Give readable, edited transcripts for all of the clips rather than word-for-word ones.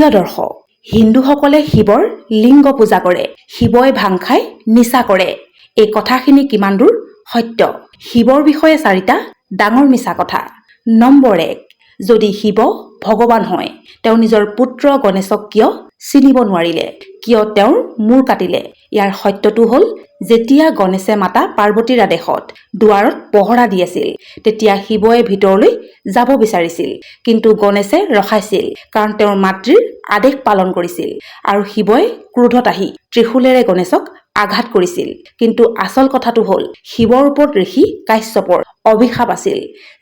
প্ৰিয় দৰ্শক, হিন্দুসকলে শিৱৰ লিংগ পূজা কৰে। শিৱই ভাং খাই নিচা কৰে, এই কথাখিনি কিমান দূৰ সত্য? শিৱৰ বিষয়ে চাৰিটা ডাঙৰ মিছা কথা। নম্বৰ 1, যদি শিৱ ভগৱান হয়, তেওঁ নিজৰ পুত্ৰ গণেশক কিয় চিনিব নোৱাৰিলে? কিয় তেওঁৰ মূৰ কাটিলে? ইয়াৰ সত্যটো হ'ল, যেতিয়া গণেশে মাতা পাৰ্বতীৰ আদেশত দুৱাৰত পহৰা দি আছিল, তেতিয়া শিৱই ভিতৰলৈ যাব বিচাৰিছিল। কিন্তু গণেশে ৰখাইছিল, কাৰণ তেওঁৰ মাতৃৰ আদেশ পালন কৰিছিল আৰু শিৱই ক্ৰোধত আহি ত্ৰিশূলেৰে গণেশক আঘাত কৰিছিল। কিন্তু আচল কথাটো হ'ল, শিৱৰ ওপৰত ঋষি কাশ্যপৰ অভিশাপ আছিল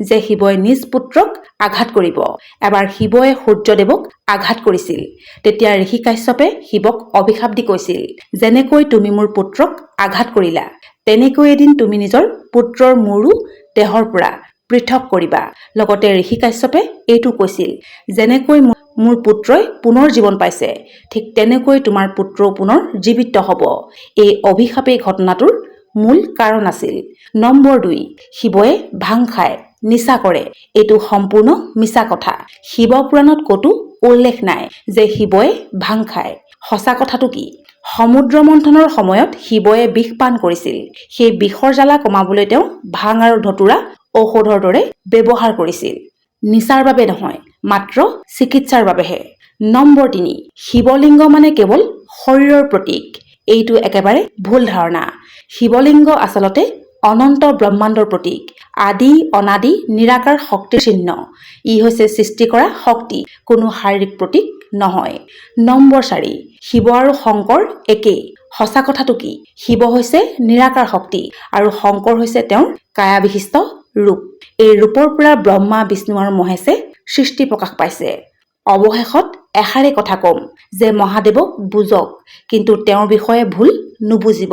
যে শিৱই নিজ পুত্ৰক আঘাত কৰিব। এবাৰ শিৱই সূৰ্যদেৱক আঘাত কৰিছিল। তেতিয়া ঋষি কাশ্যপে শিৱক অভিশাপ দি কৈছিল, "যেনেকৈ তুমি মোৰ পুত্ৰক আঘাত কৰিলা, তেনেকৈ এদিন তুমি নিজৰ পুত্ৰৰ মূৰো দেহৰ পৰা পৃথক কৰিবা।" লগতে ঋষি কাশ্যপে এইটো কৈছিল, "যেনেকৈ মোৰ পুত্ৰই পুনৰ জীৱন পাইছে, ঠিক তেনেকৈ তোমাৰ পুত্ৰও পুনৰ জীৱিত হ'ব।" এই অভিশাপেই ঘটনাটোৰ মূল কাৰণ আছিল। নম্বৰ 2, শিৱয়ে ভাং খায়, নিচা কৰে, এইটো সম্পূৰ্ণ মিছা কথা। শিৱ পুৰাণত ক'তো উল্লেখ নাই যে শিৱয়ে ভাং খায়। সঁচা কথাটো কি? সমুদ্ৰ মন্থনৰ সময়ত শিৱয়ে বিষ পান কৰিছিল। সেই বিষৰ জ্বালা কমাবলৈ তেওঁ ভাং আৰু ধতুৰা ঔষধৰ দৰে ব্যৱহাৰ কৰিছিল, নিচাৰ বাবে নহয়, মাত্ৰ চিকিৎসাৰ বাবেহে। নম্বৰ 3, শিৱলিংগ মানে কেৱল শৰীৰৰ প্ৰতীক, এইটো একেবাৰে ভুল ধাৰণা। শিৱলিংগ আচলতে অনন্ত ব্ৰহ্মাণ্ডৰ প্ৰতীক, আদি অনাদি নিৰাকাৰ শক্তিৰ চিহ্ন। ই হৈছে সৃষ্টি কৰা শক্তি, কোনো শাৰীৰিক প্ৰতীক নহয়। নম্বৰ 4, শিৱ আৰু শংকৰ একেই। সঁচা কথাটো কি? শিৱ হৈছে নিৰাকাৰ শক্তি আৰু শংকৰ হৈছে তেওঁৰ কায়া বিশিষ্ট ৰূপ। এই ৰূপৰ পৰা ব্ৰহ্মা, বিষ্ণু আৰু মহেশে সৃষ্টি প্ৰকাশ পাইছে। অৱশেষত এষাৰে কথা ক'ম যে মহাদেৱক বুজক, কিন্তু তেওঁৰ বিষয়ে ভুল নুবুজিব।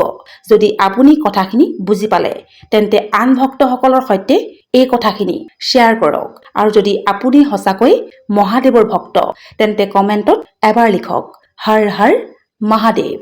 যদি আপুনি কথাখিনি বুজি পালে, তেন্তে আন ভক্তসকলৰ সৈতে এই কথাখিনি শ্বেয়াৰ কৰক আৰু যদি আপুনি সঁচাকৈ মহাদেৱৰ ভক্ত, তেন্তে কমেণ্টত এবাৰ লিখক, "হৰ হৰ মহাদেৱ"।